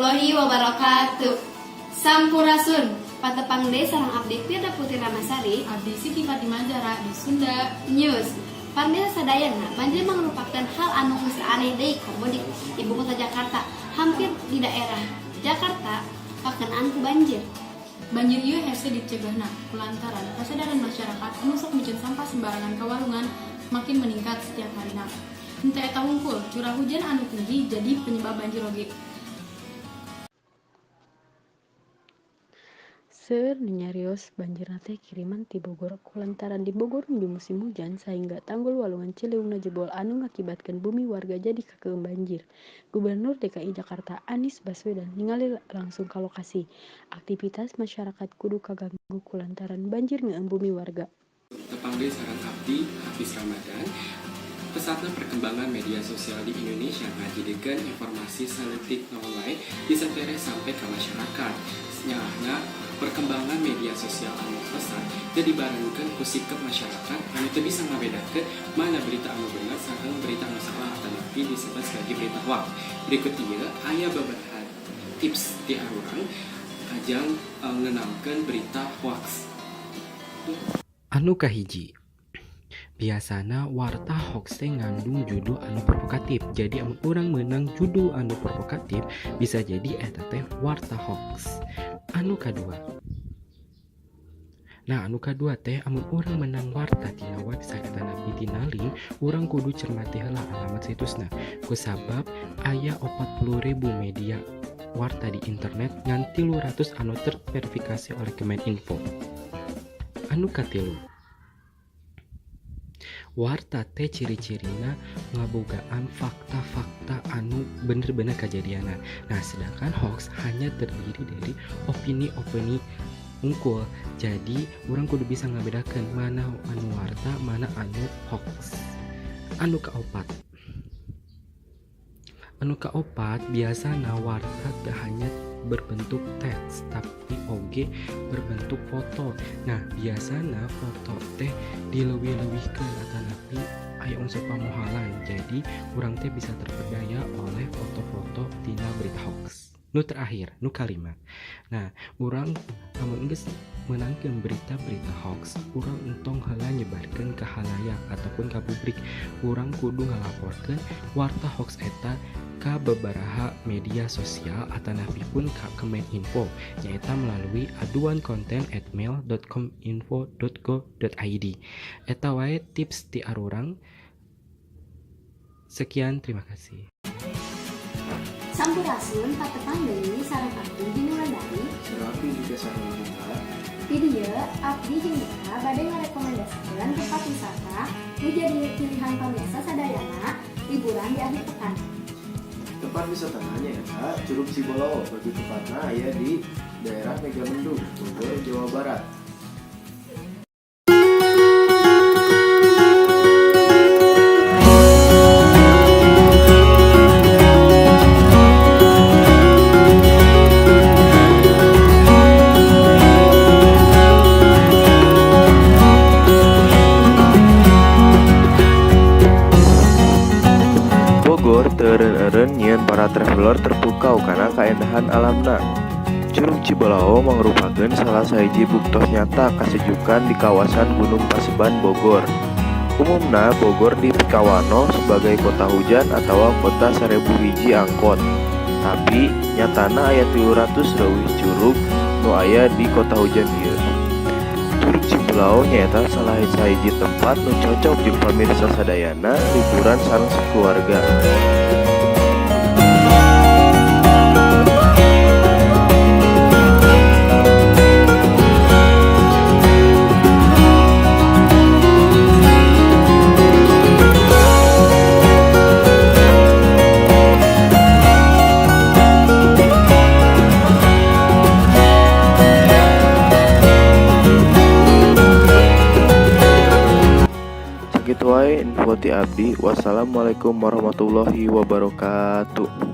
warahmatullahi wabarakatuh. Sampurasun, patepang deui sareng abdi Firda Putri Ramasari. Abdi Siti Fatimah Zahra di Sunda News. Pamirsa sadayana, banjir merupakan hal anu geus aneh deui komo di ibu kota Jakarta. Hampir di daerah Jakarta kakenaan ku banjir. Banjir ieu hese dicegahna kulantaran kesadaran masyarakat anu sok miceun sampah sembarangan ka walungan makin meningkat setiap harina. Henteu eta hungkul, curah hujan anu tinggi jadi penyebab banjir oge. Seueur nu nyarios banjirna teh kiriman ti Bogor kulantaran di Bogor nuju musim hujan sahingga tanggul Walungan Ciliwungna jebol anu ngakibatkeun bumi warga jadi kakeum banjir. Gubernur DKI Jakarta Anies Baswedan ningali langsung ka lokasi. Aktivitas masyarakat kudu kaganggu kulantaran banjir ngeueum bumi warga. Tepang deui sareng abdi Hafiz Ramadan. Pesatna perkembangan media sosial di Indonesia ngajadikeun informasi saleutik naon wae bisa tereh sampai ke masyarakat. Nyaahna perkembangan media sosial anu pesat teu dibarengkeun ku sikap masyarakat anu teu bisa ngabedakeun mana berita anu bener sareng berita anu salah atanapi disebut sebagai berita hoax. Berikut ieu aya beberapa tips ti arurang ajang ngenalkeun berita hoax. Anu kahiji, biasana warta hoax teh ngandung judul anu provokatif. Jadi amun urang meunang judul anu provokatif, bisa jadi eta teh warta hoax. Anu kadua, nah, anu kadua teh amun urang menang warta tina website atanapi tina link, urang kudu cermati heula alamat situsna. Kusabab aya 40.000 media warta di internet ngan 300 anu terverifikasi oleh Kemeninfo. Anu katilu, warta teh ciri-cirina ngabogaan fakta-fakta anu bener-bener kajadianna. Nah, sedangkan hoax hanya terdiri dari opini-opini hungkul. Jadi urang kudu bisa ngabedakeun mana anu warta, mana anu hoax. Anu kaopat, anu kaopat, biasana warta teu hanya berbentuk teks tapi oge berbentuk foto. Nah, biasana foto teh dileuwih-leuwihkeun atanapi aya unsur pamohalan. Jadi urang teh bisa terpedaya oleh foto-foto tina berita hoax. Nu terakhir, nu kalima. Nah, urang lamun geus meunangkeun berita-berita hoax, urang entong heula nyebarkeun ka halayak ataupun ka publik. Urang kudu ngalaporkeun warta hoax eta ka babaraha media sosial atanapi pun ka Kemeninfo, nyaeta melalui aduan konten @mail.kominfo.go.id. Eta wae tips ti arurang. Sekian, terima kasih. Sampurasun, patepang deui sareng abdi Dini Wulandari. Sareng abdi juga sareng Dika. Di dieu abdi jeung Dika bade ngarekomendasikeun tempat wisata nu jadi pilihan pamirsa sadayana liburan di akhir pekan. Tempat wisata nyaeta Curug Cibolao, lebih tepatna aya di daerah Megamendung, Bogor, Jawa Barat. Bogor teu eureun-eureun nyieun para traveler terpukau kana kaendahan alamna. Curug Cibolao mangrupakeun salah sahiji buktos nyata kasejukan di kawasan Gunung Paseban, Bogor. Umumna Bogor dipikawanoh sebagai kota hujan atawa kota 1001 angkot. Tapi nyatana aya 300 leuwih curug nu aya di kota hujan ieu. Curug Cibolao nyaeta salah sahiji tempat nu cocok jeung pamirsa sadayana liburan sareng sakeluarga. Sakitu wae info ti abdi. Wassalamualaikum warahmatullahi wabarakatuh.